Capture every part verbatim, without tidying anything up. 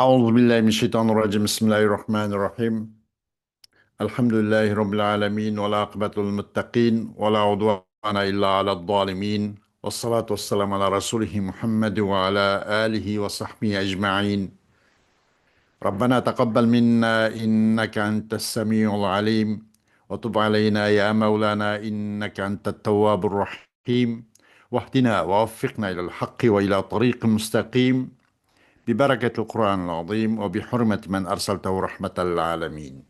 أعوذ بالله من الشيطان الرجيم. بسم الله الرحمن الرحيم. الحمد لله رب العالمين، والعاقبة للمتقين، ولا عدوان إلا على الظالمين، والصلاة والسلام على رسوله محمد وعلى آله وصحبه أجمعين. ربنا تقبل منا إنك أنت السميع العليم، وتب علينا يا مولانا إنك أنت التواب الرحيم، واهدنا ووفقنا إلى الحق وإلى طريق مستقيم، ببركة القرآن العظيم وبحرمة من أرسلته رحمة للعالمين.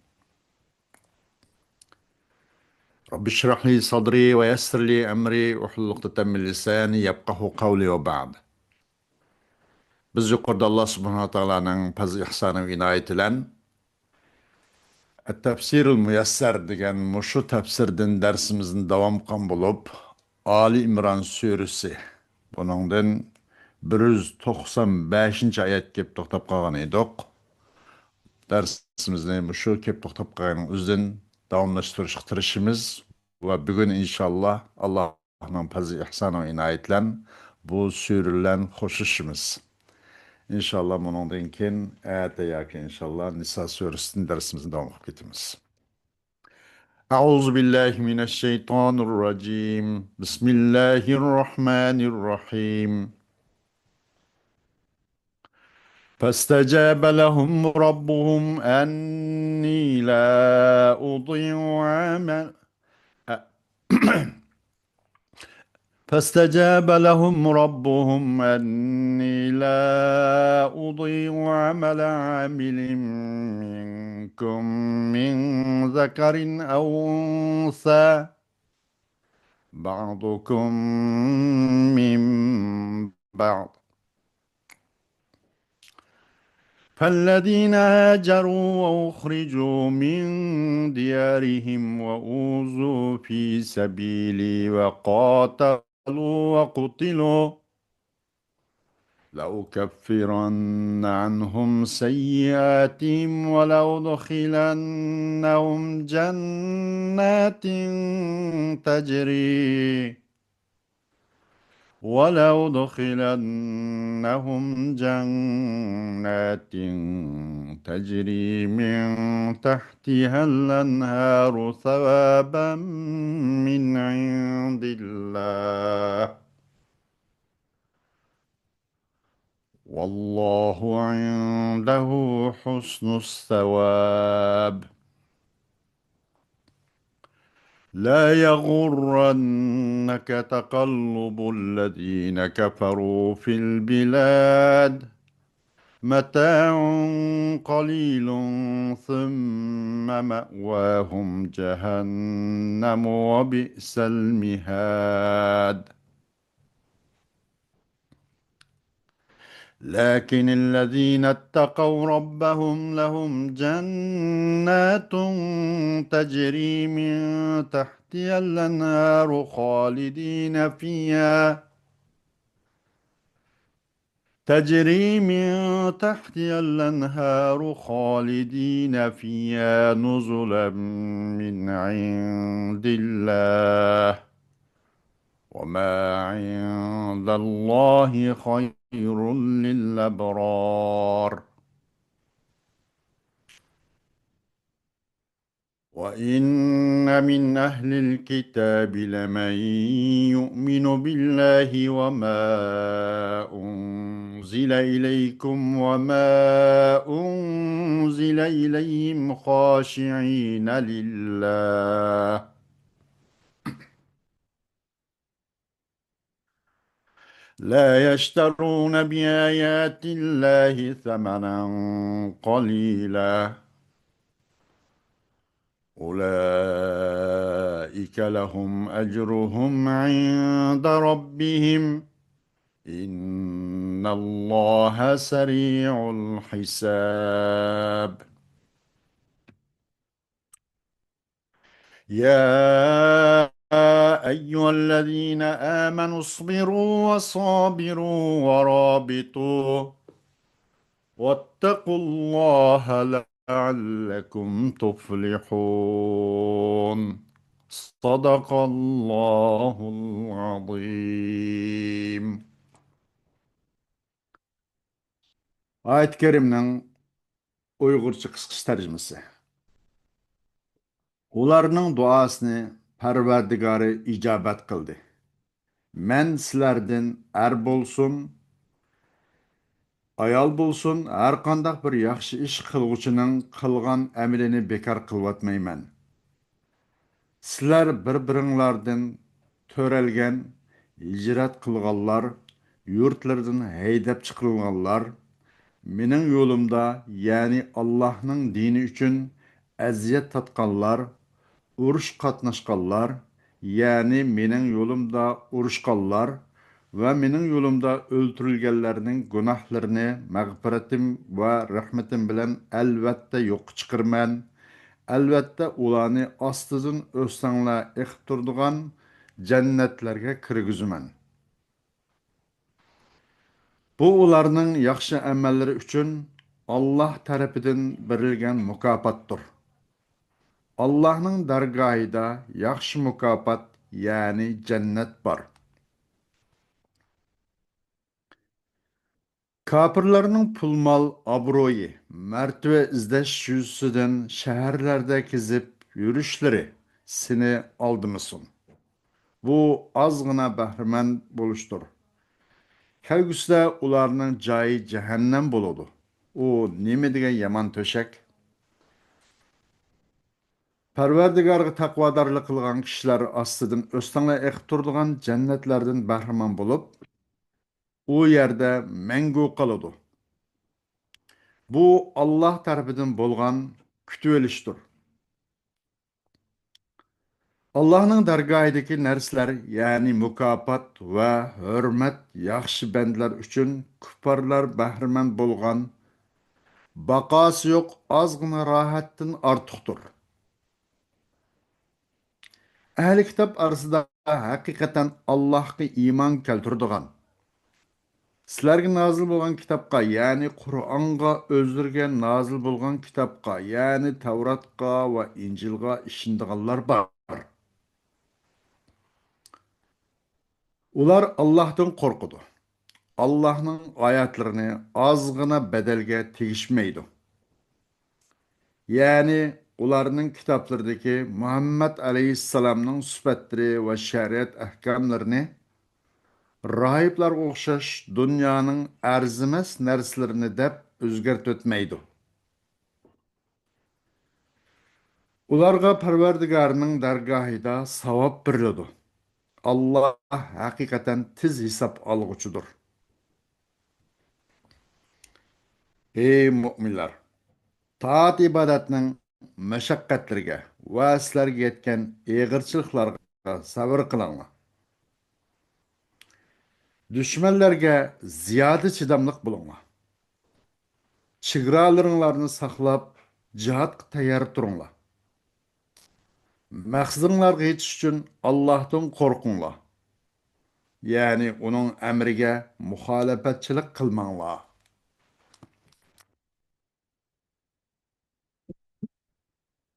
رب اشرح لي صدري ويسر لي أمري واحلل عقدة من لساني يفقهوا قولي وبعد. بىز يۇقىرىدا ئاللا سۇبھانەھۇ ۋە تائالانىڭ پەزلى ئىھسانى ۋە ئىنايىتى بىلەن تەپسىرۇل مۇيەسسەر دېگەن مۇشۇ تەپسىردىن دەرسىمىزنى داۋام قىلغان بولۇپ، ئالى ئىمران سۈرىسى، بۇنىڭدىن بىر يۈز توقسان بەشىنچى ئايەتكە كېلىپ توختاپ قالغان ئىدۇق. دەرسىمىزنى مۇشۇ كېلىپ توختاپ قالغاننىڭ ئۆزىدىن داۋاملاشتۇرۇشقا تىرىشىمىز ۋە بۈگۈن ئىنشاللا ئاللا ئاللانىڭ پەزلى ئىھسانى ۋە ئىنايىتى بىلەن بۇ سۈرە بىلەن خوشلىشىمىز. ئىنشاللا بۇنىڭدىن كېيىن ئەتە ياكى ئىنشاللا نىسا سۈرىسىدىن دەرسىمىزنى داۋام قىلىپ كېتىمىز. أعوذ بالله من الشيطان الرجيم. بسم الله الرحمن الرحيم. فاستجاب لهم ربهم أني لا أضيع عمل فاستجاب لهم ربهم أني لا أضيع عمل عامل منكم من ذكر أو أنثى بعضكم من بعض فالذين هاجروا وأخرجوا من ديارهم وأوذوا في سبيلي وقاتلوا وقتلوا لأكفرن عنهم سيئاتهم ولأدخلنهم جنات تجري ولأدخلنهم جنات تجري من تحتها الأنهار ثوابا من عند الله والله عنده حسن الثواب لا يغرنك تقلب الذين كفروا في البلاد متاع قليل ثم مأواهم جهنم وبئس المهاد لكن الذين اتقوا ربهم لهم جنات تجري من تحتها الأنهار خالدين فيها تجري من تحتها الأنهار خالدين فيها نزلا من عند الله وما عند الله خير للأبرار وإن من أهل الكتاب لمن يؤمن بالله وما أنزل إليكم وما أنزل إليهم خاشعين لله لا يشترون بآيات الله ثمنا قليلا أولئك لهم أجرهم عند ربهم إن الله سريع الحساب يا أيها الذين آمنوا اصبروا وصابروا ورابطوا واتقوا الله لعلكم تفلحون صدق الله العظيم ئايەت كەرىمنىڭ ئۇيغۇرچە قىسقىچە تەرجىمىسى. ئۇلارنىڭ دۇئاسىنى پەرۋەردىگارى ئىجابەت قىلدى. مەن سىلەردىن ئەر بولسۇن، ئايال بولسۇن، ھەرقانداق بىر ياخشى ئىش قىلغۇچىنىڭ قىلغان ئەمىلىنى بىكار قىلىۋەتمەيمەن. سىلەر بىر-بىرىڭلاردىن تۆرەلگەن، ھىجرەت قىلغانلار، يۇرتلىرىدىن ھەيدەپ چىقىرىلغانلار، مېنىڭ يولۇمدا، يەنى ئاللاھنىڭ دىنى ئۈچۈن ئەزىيەت تارتقانلار، ئۇرۇش قاتناشقانلار، يەنى مېنىڭ يولۇمدا ئۇرۇشقانلار ۋە مېنىڭ يولۇمدا ئۆلتۈرۈلگەنلەرنىڭ گۇناھلىرىنى مەغپىرىتىم ۋە رەھمىتىم بىلەن ئەلۋەتتە يوققا چىقىرىمەن. ئەلۋەتتە ئۇلارنى ئاستىدىن ئۆستەڭلەر ئېقىپ تۇرىدىغان جەننەتلەرگە كىرگۈزىمەن. بۇ ئۇلارنىڭ ياخشى ئەمەللىرى ئۈچۈن ئاللاھ تەرىپىدىن بېرىلگەن مۇكاپاتتۇر. ئاللاھنىڭ دەرگاھىدا ياخشى مۇكاپات، يەنى جەننەت بار. كاپىرلارنىڭ پۇل-مال، ئابرۇيى، مەرتىۋە ئىزدەش يۈزىسىدىن شەھەرلەردە كېزىپ يۈرۈشلىرى سېنى ئالدىمىسۇن. بۇ ئازغىنا بەھرىمەن بولۇشتۇر. كەلگۈسىدە ئۇلارنىڭ جايى جەھەننەم بولىدۇ. ئۇ نېمە دېگەن يامان تۆشەك! پەرۋەردىگارغا تەقۋادارلىق قىلغان كىشىلەر ئاستىدىن ئۆستەڭلەر ئېقىپ تۇرىدىغان جەننەتلەردىن بەھرىمەن بولۇپ، ئۇ يەردە مەڭگۈ قالىدۇ. بۇ ئاللاھ تەرىپىدىن بولغان كۈتۈۋېلىشتۇر. ئاللاھنىڭ دەرگاھىدىكى نەرسىلەر، يەنى مۇكاپات ۋە ھۆرمەت ياخشى بەندىلەر ئۈچۈن كۇپپارلار بەھرىمەن بولغان باقاسى يوق ئازغىنا راھەتتىن ئارتۇقتۇر. ئەھلى كىتاب ئارىسىدا ھەقىقەتەن ئاللاھقا ئىمان كەلتۈرىدىغان، سىلەرگە نازىل بولغان كىتابقا، يەنى قۇرئانغا، ئۆزلىرىگە نازىل بولغان كىتابقا، يەنى تەۋراتقا ۋە ئىنجىلغا ئىشىنىدىغانلار بار. ئۇلار ئاللاھتىن قورقىدۇ. ئاللاھنىڭ ئايەتلىرىنى ئازغىنا بەدەلگە تېگىشمەيدۇ. يەنى ئۇلارنىڭ كىتابلىرىدىكى مۇھەممەد ئەلەيھىسسالامنىڭ سۈپەتلىرى ۋە شەرىئەت ئەھكاملىرىنى راھىبلارغا ئوخشاش دۇنيانىڭ ئەرزىمەس نەرسىلىرىنى دەپ ئۆزگەرتىۋەتمەيدۇ. ئۇلارغا پەرۋەردىگارىنىڭ دەرگاھىدا ساۋاب بېرىلىدۇ. ئاللاھ ھەقىقەتەن تېز ھېساب ئالغۇچىدۇر. ئەي مۆمىنلەر! تائەت-ئىبادەتنىڭ مەشەققەتلىرىگە ۋە سىلەرگە يەتكەن ئېغىرچىلىقلارغا سەۋر قىلىڭلار. دۈشمەنلەرگە زىيادە چىداملىق بولۇڭلار. چېگرالىرىڭلارنى ساقلاپ، جىھادقا تەييار تۇرۇڭلار. مەقسىتىڭلارغا يېتىش ئۈچۈن ئاللاھتىن قورقۇڭلار. يەنى ئۇنىڭ ئەمرىگە مۇخالىپەتچىلىك قىلماڭلار.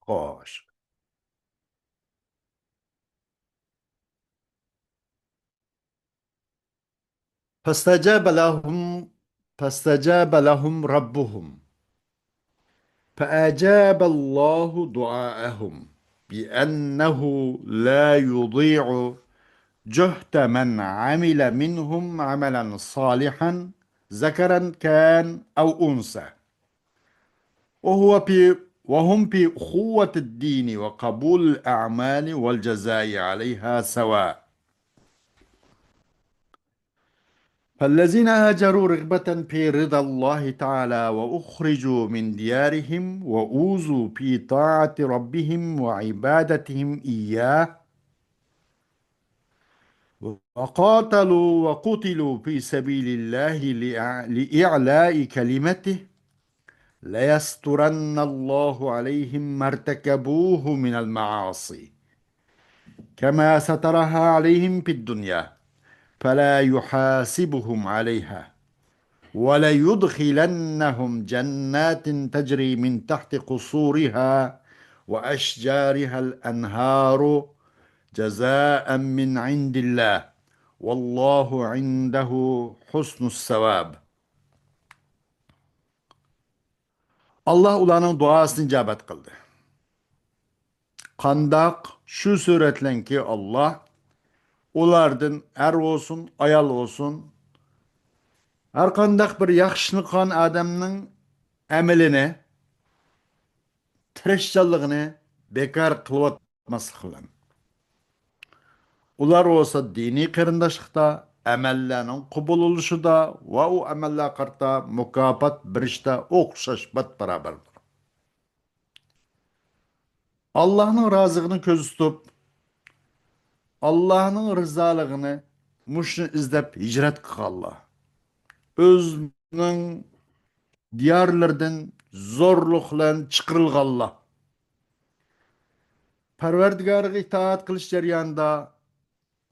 خوش. فاستجاب لهم، فاستجاب لهم ربهم. فأجاب الله دعاءهم بأنه لا يضيع جهد من عمل منهم عملا صالحا ذكرا كان أو أنثى. وهو في، وهم في أخوة الدين وقبول الأعمال والجزاء عليها سواء. فالذين هاجروا رغبة في رضا الله تعالى وأخرجوا من ديارهم وأوذوا في طاعة ربهم وعبادتهم إياه وقاتلوا وقتلوا في سبيل الله لإع-، لإعلاء كلمته ليسترن الله عليهم ما ارتكبوه من المعاصي كما سترها عليهم في الدنيا فلا يحاسبهم عليها وليدخلنهم جنات تجري من تحت قصورها وأشجارها الأنهار جزاء من عند الله والله عنده حسن الثواب. ئاللا ئۇلارنىڭ دۇئاسىنى ئىجابەت قىلدى. قانداق؟ شۇ سۈرەتلەنكى، ئاللا ئۇلاردىن، ئەر بولسۇن، ئايال بولسۇن، ھەر قانداق بىر ياخشى ئىشنى قىلغان ئادەمنىڭ ئەمىلىنى، تىرىشچانلىقىنى بىكار قىلىۋاتماسلىق بىلەن، ئۇلار بولسا دىنىي قېرىنداشلىقتا، ئەمەللەرنىڭ قوبۇل بولۇشىدا ۋە ئۇ ئەمەللەرگە قارىتا مۇكاپات بېرىشتە ئوخشاش بات-بارابەردۇر. ئاللاھنىڭ رازىلىقىنى كۆزدە تۇتۇپ، ئاللاھنىڭ رىزالىقىنى، مۇشۇنى ئىزدەپ ھىجرەت قىلغانلار، ئۆزىنىڭ دىيارلىرىدىن زورلۇق بىلەن چىقىرىلغانلار، پەرۋەردىگارىغا ئىتائەت قىلىش جەريانىدا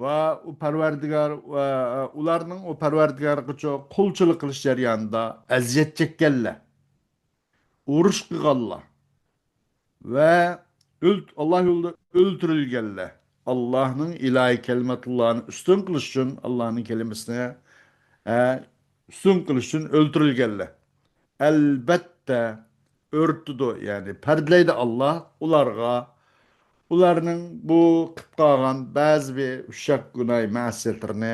ۋە ئۇ پەرۋەردىگار ۋە ئۇلارنىڭ ئۇ پەرۋەردىگارغىچە قۇلچىلىق قىلىش جەريانىدا ئەزىيەت چەككەنلەر، ئۇرۇش قىلغانلار ۋە ئۆلت-، ئاللا يولىدا ئۆلتۈرۈلگەنلەر، ئاللانىڭ ئىلاھىي كەلىمەتۇللانى ئۈستۈن قىلىش ئۈچۈن، ئاللانىڭ كەلىمىسىنى، ئە، ئۈستۈن قىلىش ئۈچۈن ئۆلتۈرۈلگەنلەر. ئەلبەتتە، ئۆرتىدۇ، يەنى پەردىلەيدۇ ئاللا ئۇلارغا، ئۇلارنىڭ بۇ قىلىپ قالغان بەزى بىر ئۇششاق گۇناھ مەسىيەتلىرىنى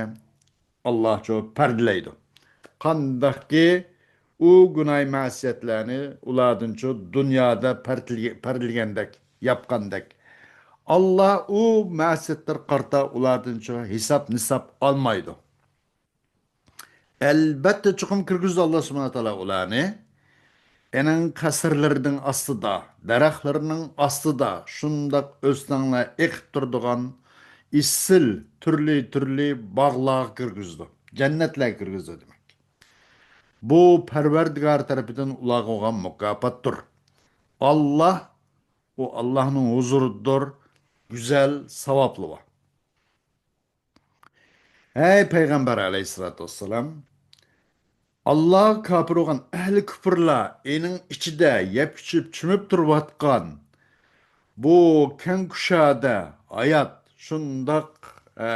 ئاللا شۇ پەردىلەيدۇ. قانداقكى، ئۇ گۇناھ مەسىيەتلەرنى ئۇلاردىنچۇ دۇنيادا پەردىلىگەندەك، ياپقاندەك، ئاللا ئۇ مەسىيەتلەرگە قارىتا ئۇلاردىنچۇ ھېساب-نىساب ئالمايدۇ. ئەلبەتتە، چوقۇم كىرگۈزىدۇ ئاللا سۇبھانەھۇ ۋە تائالا ئۇلارنى. ئېنىڭ قەسىرلىرىنىڭ ئاستىدا، دەرەخلىرىنىڭ ئاستىدا شۇنداق ئۆستەڭلەر ئېقىپ تۇرىدىغان ئېسىل تۈرلى-تۈرلى باغلارغا كىرگۈزىدۇ، جەننەتلەرگە كىرگۈزىدۇ دېمەك. بۇ پەرۋەردىگار تەرىپىدىن ئۇلارغا بولغان مۇكاپاتتۇر. ئاللا، ئۇ ئاللانىڭ ھۇزۇرىدۇر، گۈزەل ساۋابلىرى بار. ھەي پەيغەمبەر ئەلەيھىسسالاتۇ ۋەسسالام، ئاللاغا كاپىر بولغان ئەھلى كۇپۇرلار ئېنىڭ ئىچىدە يەپ ئىچىپ چۆمۈپ تۇرۇۋاتقان بۇ كەڭ كۇشادە ھايات، شۇنداق، ئە،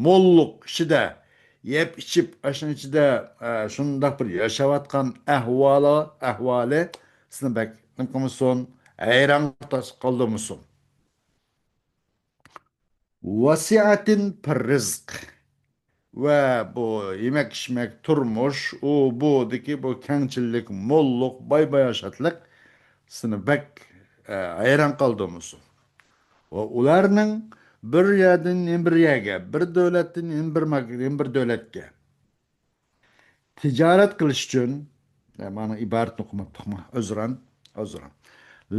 موللۇق ئىچىدە يەپ ئىچىپ، ئاشۇنىڭ ئىچىدە، ئە، شۇنداق بىر ياشاۋاتقان ئەھۋالى، ئەھۋالى سىزنى بەك نېمە قىلمىسۇن، ھەيران قالدۇرمىسۇن. ۋەسىئەتىن پىر رىزق. ۋە بۇ يېمەك-ئىچمەك، تۇرمۇش، ئۇ بۇدىكى بۇ كەڭچىللىك، موللۇق، باي-باياشاتلىق سېنى بەك، ئە، ھەيران قالدۇرمىسۇن. ۋە ئۇلارنىڭ بىر يەردىن يەنە بىر يەرگە، بىر دۆلەتتىن يەنە بىر ماك-، يەنە بىر دۆلەتكە تىجارەت قىلىش ئۈچۈن، مانا ئىبارەتنى ئوقۇماپتىقمۇ؟ ئۆزران، ئۆزران.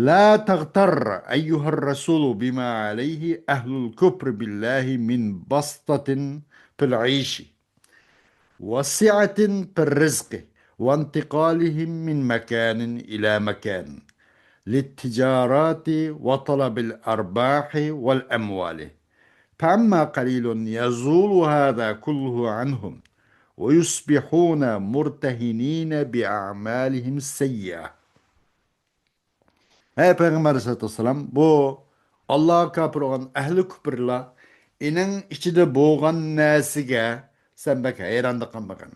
لا تغتر أيها الرسول بما عليه أهل الكفر بالله من بسطة في العيش، وسعة في الرزق، وانتقالهم من مكان إلى مكان للتجارات وطلب الأرباح والأموال. فأما قليل يزول هذا كله عنهم ويصبحون مرتهنين بأعمالهم السيئة. ھەي پەيغەمبەر ئەلەيھىسسالاتۇ ۋەسسالام، بۇ ئاللاغا كاپىر بولغان ئەھلى كۇپرلار ئېنىڭ ئىچىدە بولغان نەرسىگە سەن بەك ھەيراندا قالمىغىن.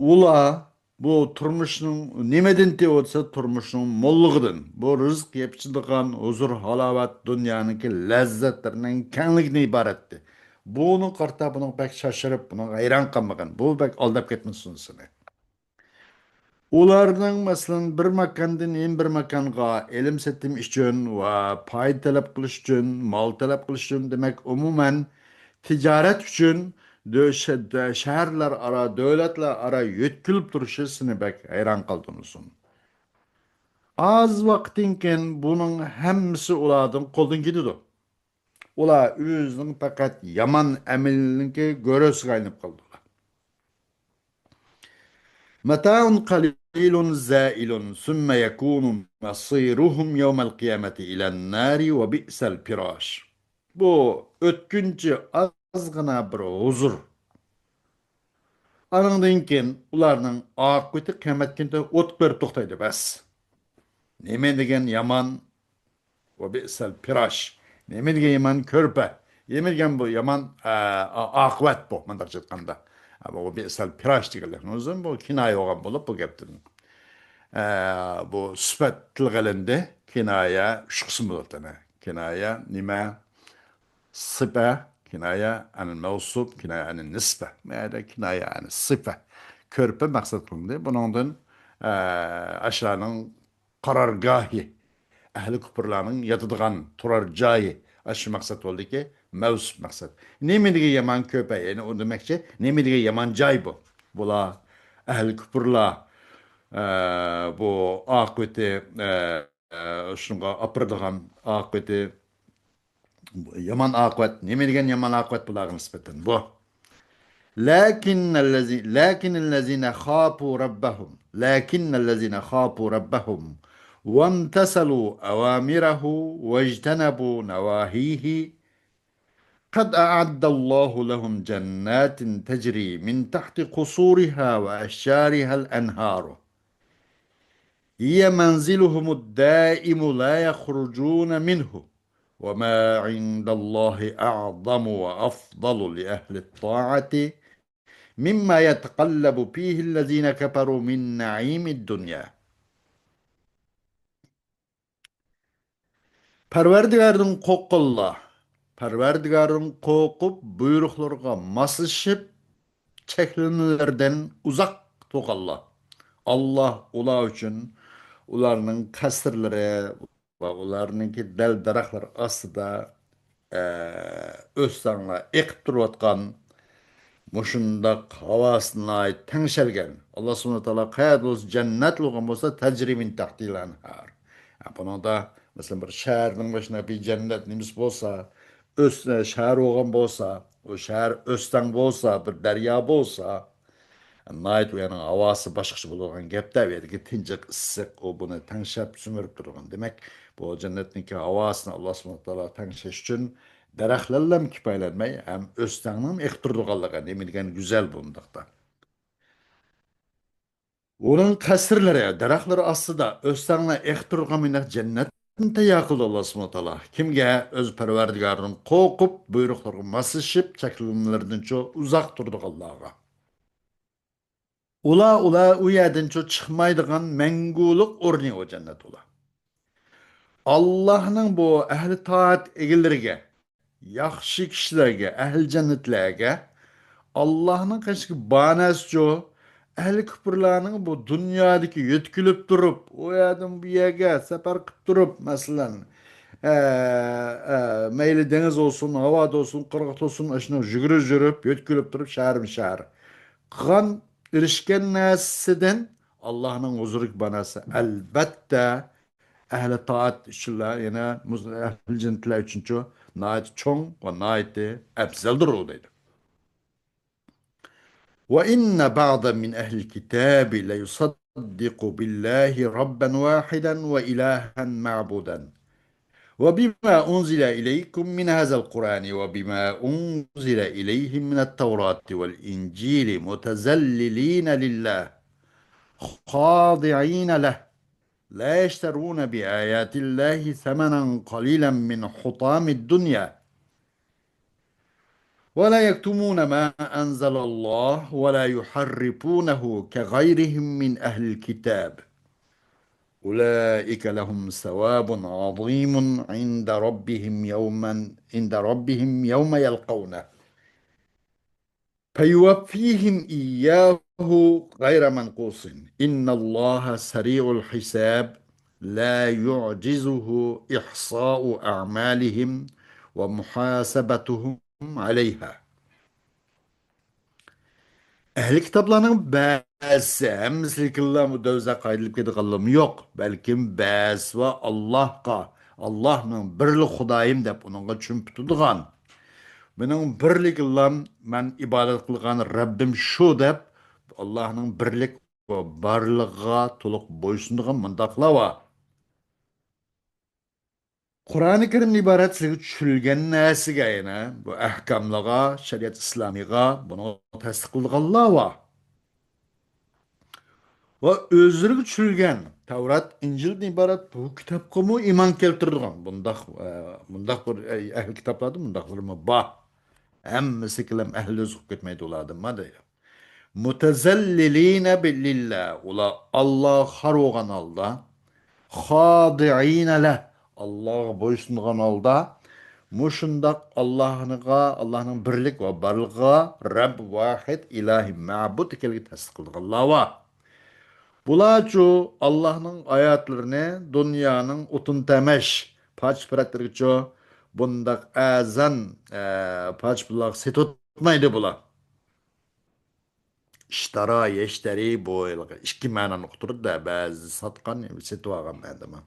ئۇلار بۇ تۇرمۇشنىڭ نېمىدىن تېۋىۋاتسا، تۇرمۇشنىڭ موللۇقىدىن، بۇ رىزىق يەپ ئىچىدىغان ھۇزۇر-ھالاۋەت دۇنيانىڭكى لەززەتلىرىنىڭ كەڭلىكىدىن ئىبارەتتى. بۇنىڭغا قارىتا بۇنىڭغا بەك شاشىرىپ، بۇنىڭغا ھەيران قالمىغىن. بۇ بەك ئالداپ كەتمىسۇن سېنى. ئۇلارنىڭ، مەسىلەن، بىر ماكاندىن يەنە بىر ماكانغا ئېلىم-سېتىم ئۈچۈن ۋە پايدا تەلەپ قىلىش ئۈچۈن، مال تەلەپ قىلىش ئۈچۈن، دېمەك، ئومۇمەن، تىجارەت ئۈچۈن دۆ-، شە-، دە-، شەھەرلەر ئارا، دۆلەتلەر ئارا يۆتكىلىپ تۇرۇشى سېنى بەك ھەيران قالدۇرمىسۇن. ئاز ۋاقىتتىن كېيىن بۇنىڭ ھەممىسى ئۇلاردىن قولدىن كېتىدۇ. ئۇلار ئۆزىنىڭ پەقەت يامان ئەمىلىنىڭكى گۆرۈسىگە ئايلىنىپ قالىدۇ. متاع قليل زائل ثم يكون مصيرهم يوم القيامة إلى النار وبئس الفراش. بۇ ئۆتكۈنچى ئازغىنا بىر ھۇزۇر. ئانىڭدىن كېيىن ئۇلارنىڭ ئاقىۋىتى قىيامەت كۈنىدە ئوتقا بېرىپ توختايدۇ، بەس. نېمە دېگەن يامان، ۋە بىئسەل پىراش. نېمە دېگەن يامان كۆرپە. نېمە دېگەن بۇ يامان، ئا، ئا، ئاقىۋەت بۇ، مۇنداقچە ئېيتقاندا. ئەمما بۇ بىئسەل پىراش دېگەنلىكنىڭ ئۆزى بۇ كىنايە بولغان بولۇپ، بۇ گەپتىن. ئە، بۇ سۈپەت تىلغا ئېلىندى. كىنايە ئۈچ قىسىم بولىدۇ. كىنايە نېمە؟ سىپە، كىنايە ئەن مەۋسۇپ، كىنايە ئەن نىسبە. مەيەدە كىنايە ئەن سىپە. كۆرپە مەقسەت قىلىندى. بۇنىڭدىن، ئە، ئاشۇلارنىڭ قارارگاھى، ئەھلى كۇپۇرلارنىڭ ياتىدىغان تۇرار جايى، ئاشۇ مەقسەت بولدىكى، مەۋسۇپ مەقسەت. نېمە دېگەن يامان كۆرپە، يەنى ئۇ دېمەكچى، نېمە دېگەن يامان جاي بۇ. بۇلار ئەھلى كۇپۇرلار، ئە، بۇ ئاقىۋىتى، ئە، ئە، شۇنىڭغا ئاپىرىدىغان ئاقىۋىتى، يامان ئاقىۋەت. نېمە دېگەن يامان ئاقىۋەت بۇلارغا نىسبەتەن؟ بۇ. لكن الذي-، لكن الذين خافوا ربهم، لكن الذين خافوا ربهم وامتثلوا أوامره واجتنبوا نواهيه قد أعد الله لهم جنات تجري من تحت قصورها وأشجارها الأنهار هي منزلهم الدائم لا يخرجون منه وما عند الله أعظم وأفضل لأهل الطاعة مما يتقلب فيه الذين كفروا من نعيم الدنيا. پەرۋەردىگاردىن قورققانلار، پەرۋەردىگاردىن قورقۇپ، بۇيرۇقلىرىغا ماسلىشىپ، چەكلىمىلىرىدىن ئۇزاق تۇرغانلار. ئاللاھ ئۇلار ئۈچۈن ئۇلارنىڭ قەسىرلىرى ۋە ئۇلارنىڭكى دەل-دەرەخلىرى ئاستىدا، ئە، ئۆستەڭلەر ئېقىپ تۇرۇۋاتقان مۇشۇنداق ھاۋاسى ناھايىتى تەڭشەلگەن. ئاللاھ سۇبھانەھۇ ۋە تائالا قەيەردە بولسا جەننەت بولغان بولسا، تەجرى مىن تەھتىھىل ئەنھار. ھە، بۇنىڭدا، مەسىلەن، بىر شەھەرنىڭ مۇشۇنداق بىر جەننەت نېمىسى بولسا، ئۆس-، شەھەر بولغان بولسا، ئۇ شەھەر ئۆستەڭ بولسا، بىر دەريا بولسا، ناھايىتى ئۇ يەرنىڭ ھاۋاسى باشقىچە بولىدىغان گەپتە، ئۇ يەردىكى تىنچلىق، ئىسسىق، ئۇ بۇنى تەڭشەپ سۈمۈرۈپ تۇرىدىغان. دېمەك، بۇ جەننەتنىڭكى ھاۋاسىنى ئاللاھ سۇبھانەھۇ ۋە تائالا تەڭشەش ئۈچۈن دەرەخلەرلەم كۇپايىلەنمەي، ھەم ئۆستەڭنىڭ ئېقىپ تۇرىدىغانلىقى نېمە دېگەن گۈزەل بۇنداقتا. ئۇنىڭ قەسىرلىرى، دەرەخلىرى ئاستىدا ئۆستەڭلەر ئېقىپ تۇرغان مۇنداق جەننەتنى تەييار قىلدى ئاللاھ سۇبھانەھۇ ۋە تائالا. كىمگە؟ ئۆز پەرۋەردىگارىدىن قورقۇپ، بۇيرۇقلىرىغا ماسلىشىپ، چەكلىمىلىرىدىنچۇ ئۇزاق تۇرىدىغانلارغا. ئۇلار، ئۇلار ئۇ يەردىنچۇ چىقمايدىغان مەڭگۈلۈك ئورنى ئۇ جەننەت ئۇلار. ئاللاھنىڭ بۇ ئەھلى تائەت ئىگىلىرىگە، ياخشى كىشىلەرگە، ئەھلى جەننەتلەرگە ئاللاھنىڭ قېشىدىكى بانەسىچۇ، ئەھلى كۇپۇرلارنىڭ بۇ دۇنيادىكى يۆتكىلىپ تۇرۇپ، ئۇ يەردىن بۇ يەرگە سەپەر قىلىپ تۇرۇپ، مەسىلەن، ئە، ئە، مەيلى دېڭىز بولسۇن، ھاۋادا بولسۇن، قىرغاقتا بولسۇن، ئاشۇنىڭ يۈگۈرۈپ يۈرۈپ، يۆتكىلىپ تۇرۇپ، شەھەرمۇ شەھەر قىلغان، ئېرىشكەن نەرسىسىدىن ئاللاھنىڭ ھۇزۇرىدىكى باناسى، ئەلبەتتە، ئەھلى تائەت ئۈچۈنلا، يەنە مۇز-، ئەھلى جەننەتلەر ئۈچۈنچۇ ناھايىتى چوڭ ۋە ناھايىتى ئەپزەلدۇر ئۇ دەيدۇ. وإن بعضا من أهل الكتاب ليصدق بالله ربا واحدا وإلها معبودا وبما أنزل إليكم من هذا القرآن وبما أنزل إليهم من التوراة والإنجيل متذللين لله خاضعين له لا يشترون بآيات الله ثمنا قليلا من حطام الدنيا ولا يكتمون ما أنزل الله ولا يحرفونه كغيرهم من أهل الكتاب أولئك لهم ثواب عظيم عند ربهم يوما، عند ربهم يوم يلقونه فيوفيهم إياه غير منقوص إن الله سريع الحساب لا يعجزه إحصاء أعمالهم ومحاسبتهم عليها. ئەھلى كىتابلارنىڭ بەزىسى، ھەممىسىنىڭكىلا دوزاخقا ھەيدىلىپ كېتىدىغانلىرىمۇ يوق، بەلكىم بەزىسى بار ئاللاھقا، ئاللاھنىڭ بىرلا خۇدايىم دەپ ئۇنىڭغا چۆمۈپ تۇرىدىغان، مېنىڭ بىرلىكىلا مەن ئىبادەت قىلغان رەببىم شۇ دەپ، ئاللاھنىڭ بىرلىك ۋە بارلىقىغا تولۇق بويسۇنىدىغان مۇنداقلار بار. قۇرئانى كەرىمدىن ئىبارەت سىلەرگە چۈشۈرۈلگەن نەرسىگە، يەنە بۇ ئەھكاملارغا، شەرىئەت ئىسلامىيغا بۇنى تەستىقلىغانلار بار. ۋە ئۆزلىرىگە چۈشۈرۈلگەن تەۋرات، ئىنجىلدىن ئىبارەت بۇ كىتابقىمۇ ئىمان كەلتۈرىدىغان بۇنداق، ئە، بۇنداق بىر، ئە، ئەھلى كىتابلاردا بۇنداقلىرىمۇ بار. ھەممىسى كېلەم ئەھلى دوزاخقا كەتمەيدۇ ئۇلاردىن ما دەيدۇ. مۇتەزەللىلىينە لىللا، ئۇلار ئاللاغا خار بولغان ھالدا، خادىئىينە لەھ، ئاللاغا بويسۇنغان ھالدا، مۇشۇنداق ئاللاھنىغا، ئاللاھنىڭ بىرلىك ۋە بارلىقىغا رەب ۋاھىد ئىلاھى مەبۇد ئىكەنلىكىنى تەستىق قىلىدىغانلار بار. بۇلارچۇ ئاللاھنىڭ ئايەتلىرىنى دۇنيانىڭ ئوتۇن تەمەش پارچە-پۇرەتلىرىگىچۇ بۇنداق ئەرزان، ئە، پارچە-پۇللارغا سېتىۋاتمايدۇ بۇلار. ئىشتارا، يەشتەرى، بۇ ھېلىقى ئىككى مەنانى ئۇقتۇرىدۇ-دە، بەزى ساتقان، سېتىۋالغان مەنىدىمۇ.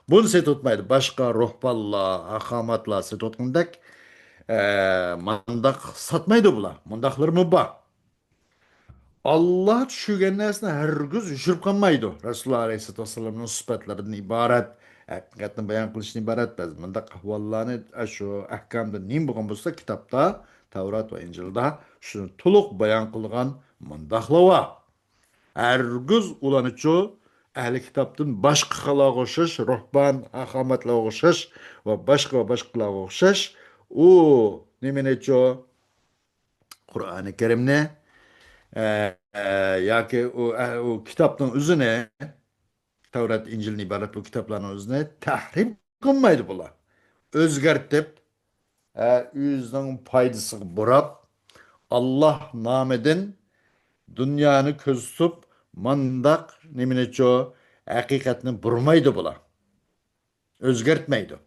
بۇنى سېتىۋاتمايدۇ. باشقا روھبانلار، ھاخاماتلار سېتىۋاتقاندەك، ئە، مانداق ساتمايدۇ بۇلار. مۇنداقلىرىمۇ بار. ئاللا چۈشۈرگەن نەرسىنى ھەرگىز يوشۇرۇپ قالمايدۇ. رەسۇلۇللا ئەلەيھىسسالاتۇ ۋەسسالامنىڭ سۈپەتلىرىدىن ئىبارەت، ھەقىقەتنى بايان قىلىشتىن ئىبارەت بەزى مۇنداق ئەھۋاللارنى، ئە، شۇ ئەھكامدا نېمە بولغان بولسا، كىتابتا، تەۋرات ۋە ئىنجىلدا شۇنى تولۇق بايان قىلغان مۇنداقلار بار. ھەرگىز ئۇلارنىچۇ ئەھلى كىتابتىن باشقىلارغا ئوخشاش، روھبان، ھاخاماتلارغا ئوخشاش ۋە باشقا ۋە باشقىلارغا ئوخشاش، ئۇ نېمىنىچۇ، قۇرئانى كەرىمنى، ئە، ئە، ياكى ئۇ، ئە، ئۇ كىتابنىڭ ئۆزىنى، تەۋرات، ئىنجىلدىن ئىبارەت بۇ كىتابلارنىڭ ئۆزىنى تەھرىم قىلمايدۇ بۇلار. ئۆزگەرتىپ، ئە، ئۆزىنىڭ پايدىسىغا بۇراپ، ئاللا نامىدىن دۇنيانى كۆزىتىپ، مانداق نېمىنىچۇ ھەقىقەتنى بۇرمايدۇ بۇلار. ئۆزگەرتمەيدۇ.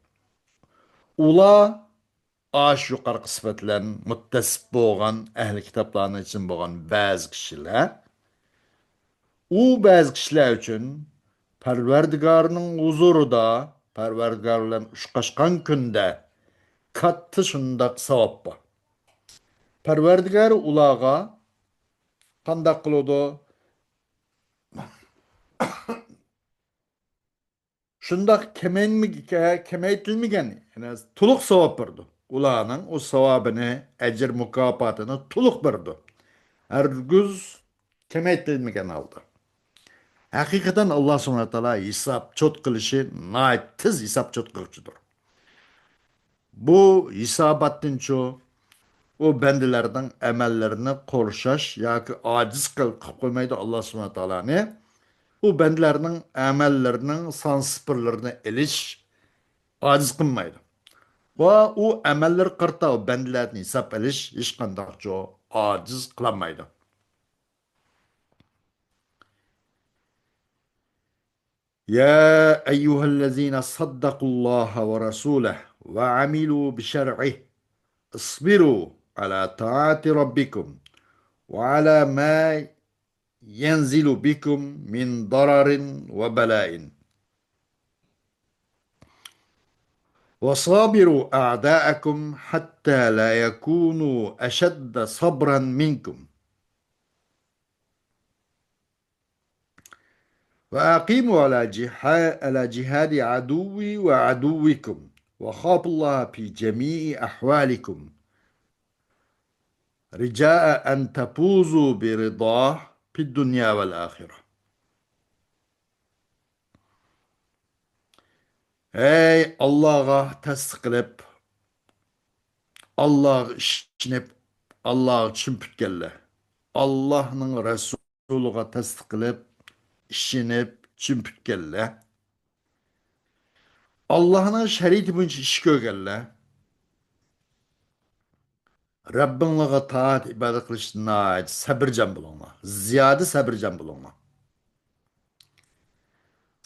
ئۇلار ئاشۇ يۇقىرىقى سۈپەت بىلەن مۇتتەسىپ بولغان ئەھلى كىتابلارنىڭ ئىچىدىن بولغان بەزى كىشىلەر، ئۇ بەزى كىشىلەر ئۈچۈن پەرۋەردىگارنىڭ ھۇزۇرىدا، پەرۋەردىگار بىلەن ئۇچراشقان كۈندە كاتتا شۇنداق ساۋاب بار. پەرۋەردىگار ئۇلارغا قانداق قىلىدۇ؟ شۇنداق كېمەيمىگە-، كېمەيتىلمىگەن، يەنى تولۇق ساۋاب بېرىدۇ. ئۇلارنىڭ ئۇ ساۋابىنى، ئەجىر مۇكاپاتىنى تولۇق بېرىدۇ. ھەرگىز كېمەيتىلمىگەن ھالدا. ھەقىقەتەن، ئاللا سۇبھانەھۇ ۋە تائالا ھېساب چوت قىلىشى، ناھايىتى تېز ھېساب چوت قىلغۇچىدۇر. بۇ ھېساباتتىنچۇ، ئۇ بەندىلەرنىڭ ئەمەللىرىنى قورشاش ياكى ئاجىز قىل-، قىلىپ قويمايدۇ ئاللا سۇبھانەھۇ ۋە تائالانى. ئۇ بەندىلەرنىڭ ئەمەللىرىنىڭ سان سىپىرلىرىنى ئېلىش ئاجىز قىلمايدۇ. ۋە ئۇ ئەمەللىرى قارىتا ئۇ بەندىلەردىن ھېساب ئېلىش ھېچقانداقچۇ ئاجىز قىلالمايدۇ. يا أيها الذين صدقوا الله ورسوله وعملوا بشرعه اصبروا على طاعة ربكم وعلى ما ينزل بكم من ضرر وبلاء وصابروا أعداءكم حتى لا يكونوا أشد صبرا منكم وأقيموا على جها-، على جهاد عدوي وعدوكم، وخافوا الله في جميع أحوالكم، رجاء أن تفوزوا برضاه في الدنيا والآخرة. ئەي ئاللاغا تەستىق قىلىپ، ئاللاغا ئىشىنىپ، ئاللاغا چىن پۈتكەنلەر، ئاللاھنىڭ رەسۇلىغا تەستىق قىلىپ، ئىشىنىپ، چىن پۈتكەنلەر، ئاللاھنىڭ شەرىئىتى بويىچە ئىش كۆرگەنلەر، رەببىڭلارغا تائەت، ئىبادەت قىلىشتا ناھايىتى سەبرىجان بولۇڭلار، زىيادە سەبرىجان بولۇڭلار.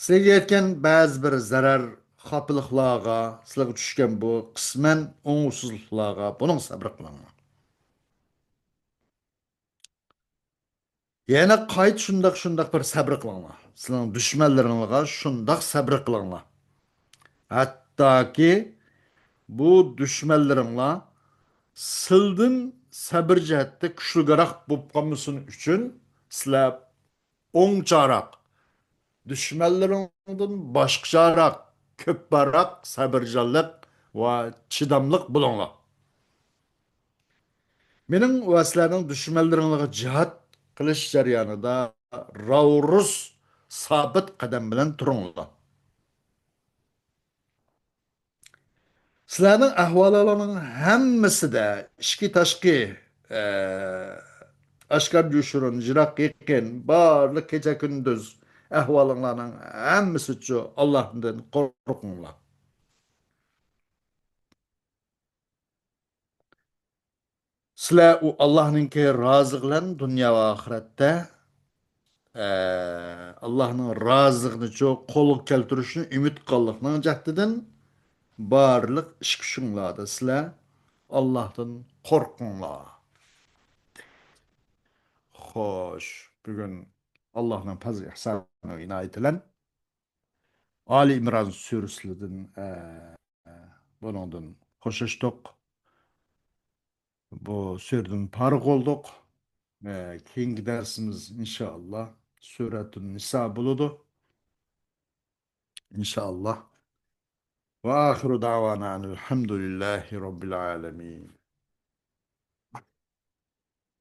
سىلەرگە يەتكەن بەزى بىر زەرەر، خاپىلىقلارغا، سىلەرگە چۈشكەن بۇ قىسمەن ئوڭۇشسىزلىقلارغا بۇنىڭ سەبرى قىلىڭلار. يەنە قايتا شۇنداق، شۇنداق بىر سەبرى قىلىڭلار. سىلەرنىڭ دۈشمەنلىرىڭلارغا شۇنداق سەبرى قىلىڭلار. ھەتتاكى بۇ دۈشمەنلىرىڭلار سىلدىن سەبر جەھەتتە كۈچلۈكرەك بولۇپ قالمىسۇن ئۈچۈن سىلەر ئوڭچاراق، دۈشمەنلىرىڭدىن باشقىچاراق، كۆپراق سەبرىجانلىق ۋە چىداملىق بولۇڭلار. مېنىڭ ۋە سىلەرنىڭ دۈشمەنلىرىڭلارغا جىھاد قىلىش جەريانىدا راۋۇرۇس سابىت قەدەم بىلەن تۇرۇڭلار. سىلەرنىڭ ئەھۋالىڭلارنىڭ ھەممىسىدە ئىچكى تاشقى، ئە، ئاشكارا يوشۇرۇن، يىراق يېقىن، بارلىق كېچە كۈندۈز ئەھۋالىڭلارنىڭ ھەممىسىچۇ ئاللاھتىن قورقۇڭلار. سىلەر ئۇ ئاللاھنىڭكى رازىلىقى بىلەن دۇنيا ۋە ئاخىرەتتە، ئە، ئاللاھنىڭ رازىلىقىنىچۇ قولغا كەلتۈرۈشنى ئۈمىد قىلغانلىقنىڭ جەھىتىدىن بارلىق ئىش كۈچۈڭلاردا سىلەر ئاللاھتىن قورقۇڭلار. خوش، بۈگۈن ئاللاھنىڭ پەزلى ئىھسانى ئىنايىتى بىلەن ئالى ئىمران سۈرىسىدىن، ئە، بۇنىڭدىن خوشلاشتۇق. بۇ سۈرىدىن پارىغ بولدۇق. ئە، كېيىنكى دەرسىمىز ئىنشائاللا سۈرەتۇن نىسا بولىدۇ. ئىنشائاللا. وآخر دعوانا أن الحمد لله رب العالمين.